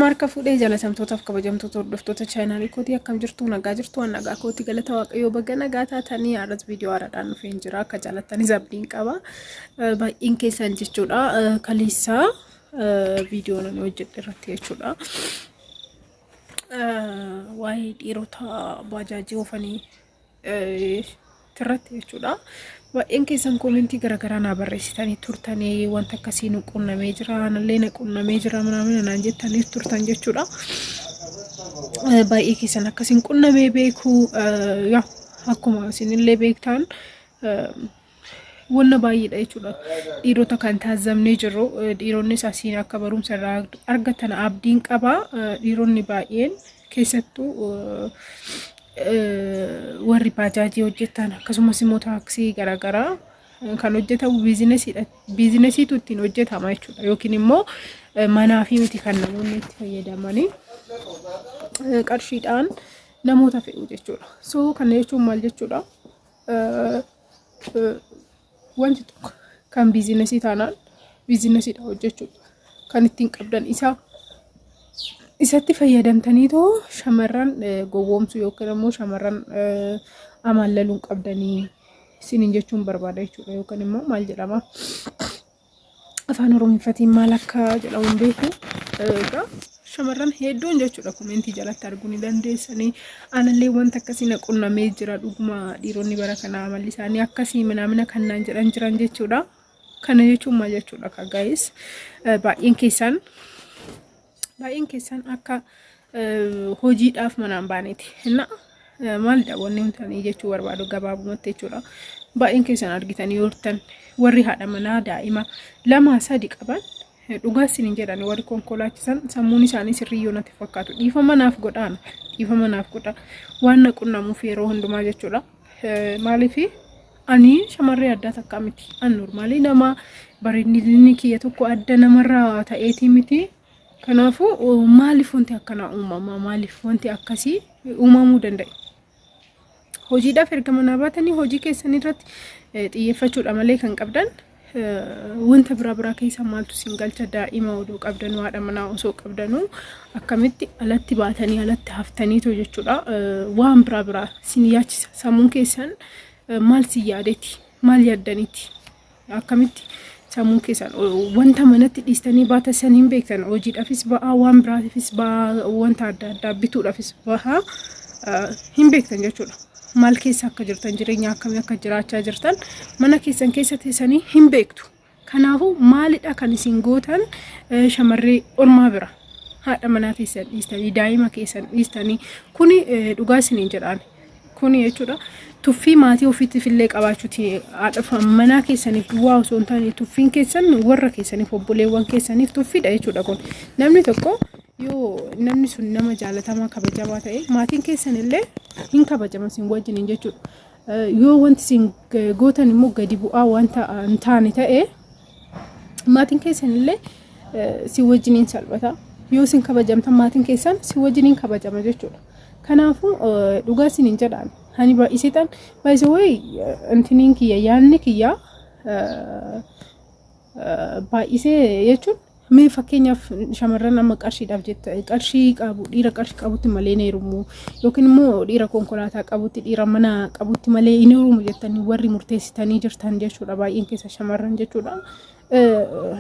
Ashama harka fuudhee jaalatamtootaaf kabajamtoota hordoftoota chaanaalii kootii, akkam jirtu? Nagaa jirtu? Waan nagaa kooti, galata Waaqayyoo. Baga nagaa taatanii. Har'as viidiyoo haaraadhaan dhufeen jira. Akka jaalattanis abdiin qaba. Baay'een keessan jechuudha kaleessaa viidiyoo nan hojjedhe irratti jechuudha. Waa'ee dhiirota baajaajii oofanii irratti jechuudha. Baay'een keessan koomentii garaagaraa naa barreessitanii turtanii, wanta akkasii nu qunnamee jira, anallee na qunnamee jira minaamin naan jettanii turtan jechuudha. Baay'ee keessan akkasiin qunnamee beeku. Yaa, akkuma isinillee beektan wanna baay'eedha jechuudha. Dhiirota kan taazabnee jirru, dhiironnis asiin akka barumsa irraa argatan abdiin qaba. Dhiironni baay'een, keessattuu warri baajaajii hojjetan, akkasumas immoo taaksii garaagaraa kan hojjetamu biizinesiidha. Biizinesiitu ittiin hojjetama jechuudha. Yookiin immoo manaa fi miti kan namoonni itti fayyadamanii qarshiidhaan namoota fe'u jechuudha. So kana jechuun maal jechuudha? Wanti tokko kan biizinesii taanaan biizinesiidha hojjechuudha. Kan ittiin qabdan isaa isatti fayyadamtaniitoo shamarran gowwoomsuu yookiin immoo shamarran amaallaluun qabdanii isiniin jechuun barbaada jechuudha. Yookiin immoo maal jedhama? Afaan Oromiffatiin maal akka jedhamu hin beeku. Egaa shamarran hedduun jechuudha komentii jalatti arguu ni dandeessanii. Anallee wanta akkasii na qunnamee jira, dhuguma dhiironni bara kana amalli isaanii akkasii minaamina kan naan jedhan jiran jechuudha. Kana jechuun maal jechuudha ka guys? Baay'een keessan akka hojiidhaaf manaan baaneeti. Inna maalidha wanni huntanii jechuu barbaadu gabaabumatti jechuudha. Baay'een keessan argitanii yoo jirtan, warri haadha manaa daa'ima lama sadi qaban, dhugaa isiniin jedhan, warri konkolaachisan sammuun isaanii sirrii yoo natti fakkaatu. Dhiifama naaf godhaan, dhiifama naaf godha, waan na qunnamuuf yeroo hundumaa jechuudha. Maaliif ani shamarree addaa takkaa miti. An normaalii nama bareedinni kiyya tokko adda namarraa ta'eetii miti. Kanaafuu maaliif wanti akkanaa uumama? Maaliif wanti akkasii uumamuu danda'e? Hojiidhaaf erga manaa baatanii hojii keessan irratti xiyyeeffachuudha malee kan qabdan wanta biraa biraa keessa maaltu isin galcha? Daa'ima odoo qabdanuu, haadha manaa osoo qabdanuu, akkamitti alatti baatanii alatti haftaniitu jechuudha waan biraa biraa isin yaachisa? Sammuun keessan maal si yaadeeti? Maal yaaddaniiti? Akkamitti sammuun keessan wanta manatti dhiistanii baatan san hin beektan? Hojiidhaafis ba'aa, waan biraatiifis ba'aa, wanta adda addaa bituudhaafis ba'aa hin beektan jechuudha. Maal keessa akka jirtan, jireenya akkamii akka jiraachaa jirtan mana keessan keessa teessanii hin beektu. Kanaafuu maalidha kan isin gootan shamarree ormaa bira? Haadha manaa keessan dhiistanii, daa'ima keessan dhiistanii, kuni dhugaa isiniin jedhaan. Kuni jechuudha tuffii maatii ofiitiif illee qabaachuuti. Haadha manaa keessaniif duwwaa osoo hin taane, tuffiin keessan warra keessaniif, obboleewwan keessaniif tuffiidha jechuudha kun. Namni tokko yoo namni sun nama jaalatamaa kabajamaa ta'e, maatiin keessan illee hin kabajama isin wajjiniin jechuudha. Yoo wanti isin gootan immoo gadi bu'aa wanta hin taane ta'e, maatiin keessan illee si wajjiniin salphata. Yoo isin kabajamtan, maatiin keessan si wajjiniin kabajama jechuudha. Kanaafuu dhugaa isiniin jedhaan, ani baay'iseetaan baay'isee wayi intiniin kiyya, yaadni kiyya baay'isee jechuun, mee fakkeenyaaf shamarran amma qarshiidhaaf jetta qarshii qabu, dhiira qarshii qabutti malee hin heerumu, yookiin immoo dhiira konkolaataa qabutti, dhiira mana qabutti malee hin heerumu jettanii warri murteessitanii jirtan jechuudha, baay'een keessa shamarran jechuudha.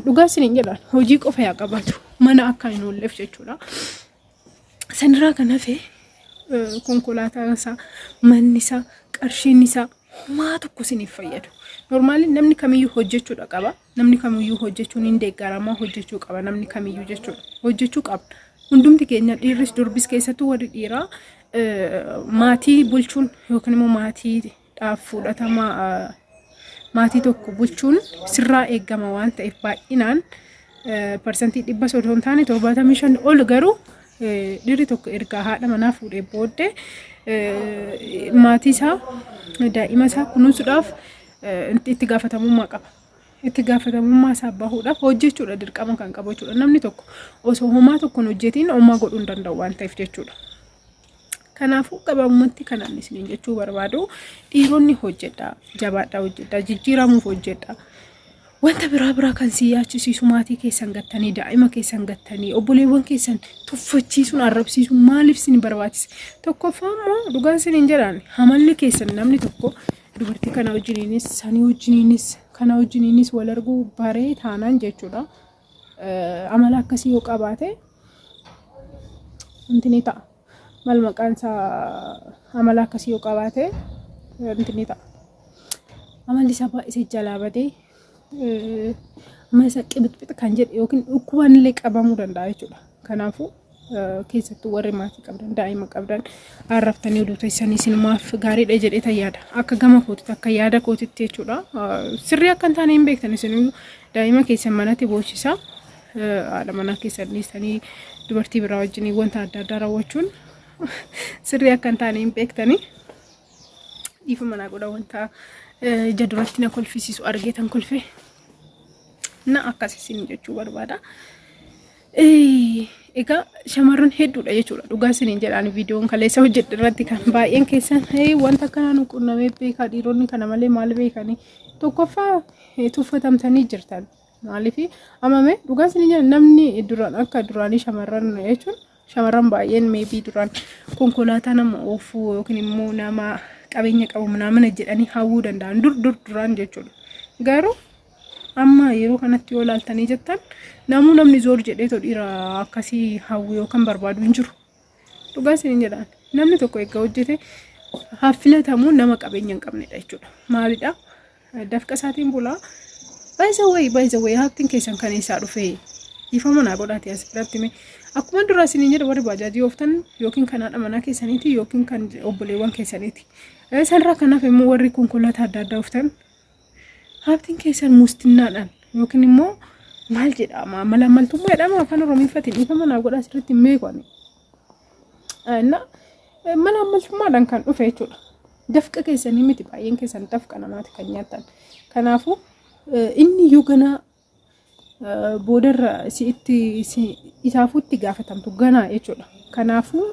Dhugaa isiniin jedhaan, hojii qofa yaa qabaatu, mana akka hin oolleef jechuudha. Sanirraa kan hafe konkolaataan isaa, manni isaa, qarshiin isaa homaa tokko isiniif fayyadu. Normaali namni kamiyyuu hojjechuudha qaba. Namni kamiyyuu hojjechuun hin deeggarama, hojjechuu qaba namni kamiyyuu jechuudha. Hojjechuu qabna. Hundumti keenya, dhiirris durbis, keessattuu warri dhiiraa maatii bulchuun yookiin immoo maatiidhaaf fudhatama maatii tokko bulchuun sirraa eeggama waan ta'eef, baay'inaan 100% osoo hin taane 75 ol garuu dhiirri tokko erga haadha manaa fuudhee booddee maatii isaa, daa'ima isaa kunuunsuudhaaf itti gaafatamummaa qaba. Itti gaafatamummaa isaa bahuudhaaf hojjechuudha dirqama kan qabu jechuudha. Namni tokko osoo homaa tokko hin hojjetiin homaa godhuu hin danda'u waan ta'eef jechuudha. Kanaafuu gabaabumatti kanaan isiniin jechuu barbaadu, dhiironni hojjedhaa, jabaadhaa hojjedhaa, jijjiiramuuf hojjedhaa. Wanta biraa biraa kan si yaachisiisu, maatii keessan gattanii, daa'ima keessan gattanii, obboleewwan keessan tuffachiisuun, arrabsiisuun maaliif isin barbaachise? Tokkoffaa immoo dhugaan isin hin jedhaan, hamalli keessan namni tokko dubartii kana wajjiniinis, sanii wajjiniinis, kana wajjiniinis wal arguu baree taanaan jechuudha. Amala akkasii yoo qabaate wanti ni ta'a. Maal maqaan isaa, amala akkasii yoo qabaate wanti ni ta'a. Amalli isaa baay'isee jalaa badee, amala isaa qibixbix kan jedhe yookiin dhukkubaan illee qabamuu danda'a jechuudha. Kanaafuu keessattuu warri maatii qabdan, daa'ima qabdan, arraftanii oduu teessanii isinumaaf gaariidha jedhee tan yaada. Akka gama kootitti, akka yaada kootitti jechuudha. Sirrii akka hin taane hin beektan isin, daa'ima keessan manatti boochisaa haadha manaa keessan dhiistanii dubartii biraa wajjin wanta adda addaa raawwachuun sirrii akka hin taane hin beektanii. Dhiifama naa godha, wanta ija duratti na kolfisiisu argee tan kolfe. Na akkas isin jechuu barbaada. Egaa shamarran hedduudha jechuudha. Dhugaa isiniin jedhaan, viidiyoon kaleessa hojjedhe irratti kan baay'een keessan wanta akkanaa nu qunnamee beekaa, dhiironni kana malee maal beekanii? Tokkoffaa, tuffatamtanii jirtan. Maaliif amame, dhugaa isiniin jedhan, namni duraan akka duraanii shamarran jechuun shamarran baay'een maybe duraan konkolaataa nama oofuu yookiin immoo nama qabeenya qabu mana jedhanii hawwuu danda'an dur dur duraan jechuudha. Garuu amma yeroo kanatti yoo ilaaltanii jettan, namuu namni zoor jedhee dhiira akkasii hawwu yookaan barbaadu hin jiru. Dhugaa isiniin jedhaan, namni tokko eeggaa hojjete haa filatamuu, nama qabeenya hin qabnedha jechuudha. Maalidha? Dafqa isaatiin bulaa. By the way, haabtiin keessan kan eessaa dhufe? Dhiifama naa godhaati as biratti mee. Akkuma duraa isiniin jedhe, warri baajaajii ooftan yookiin kan haadha manaa keessaniiti yookiin kan obboleewwan keessaniiti. Isarraa kanaaf immoo warri konkolaataa adda addaa ooftan, haabtiin keessan mustinnaadhaan yookiin immoo maal jedhama, malaammaltummaa jedhama afaan Oromiiffatiin, dhiifama naa godhaa, sirriitti hin beeku ani. Na malaammaltummaadhaan kan dhufe jechuudha. Dafqa keessanii miti, baay'een keessan dafqa namaati kan nyaatan. Kanaafuu inni iyyuu ganaa boodarra si'itti isaafuu itti gaafatamtu ganaa jechuudha. Kanaafuu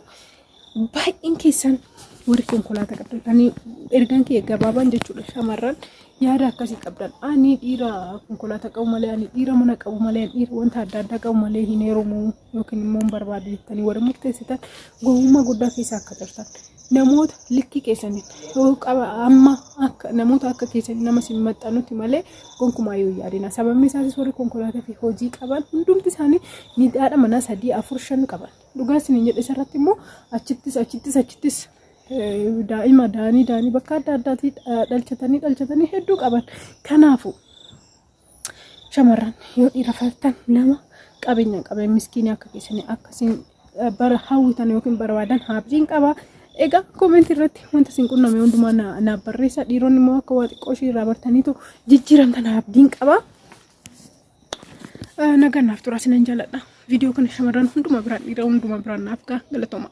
baay'een keessan warri konkolaataa qabdan, ani ergaan kiyya gabaabaan jechuudha, shamarran yaada akkasii qabdan, ani dhiira konkolaataa qabu malee, ani dhiira mana qabu malee, ani dhiira wanta adda addaa qabu malee hin heerumu yookiin immoo hin barbaadu jettanii warri murteessitan, gowwummaa guddaa keessa akka jirtan, namoota likkii keessaniin yoo qaba amma akka namoota akka keessanii nama sin maxxanutti malee gonkumaa yoo yaadina. Sababni isaanis warri konkolaataa fi hojii qaban hundumti isaanii miidhaadha manaa sadii, afur, shan qaban. Dhugaa isiniin jedhe, isarratti immoo achittis achittis achittis daa'ima daanii daanii bakka adda addaatii dhalchatanii dhalchatanii hedduu qaban. Kanaafuu shamarran, yoo dhiira filatan nama qabeenya hin qabne, miskiinii akka keessanii akkasiin bara hawwitan yookiin barbaadan abdiin qaba. Egaa koomentii irratti wanta isin qunname hundumaa naaf barreessa. Dhiironni immoo akka waa xiqqoo ishee irraa bartaniitu jijjiiramtan abdiin qaba. Nagaan naaf tura, sinan jaaladha. Viidiyoo kana shamarran hunduma biraan, dhiira hunduma biraan naaf ga'a. Galatooma.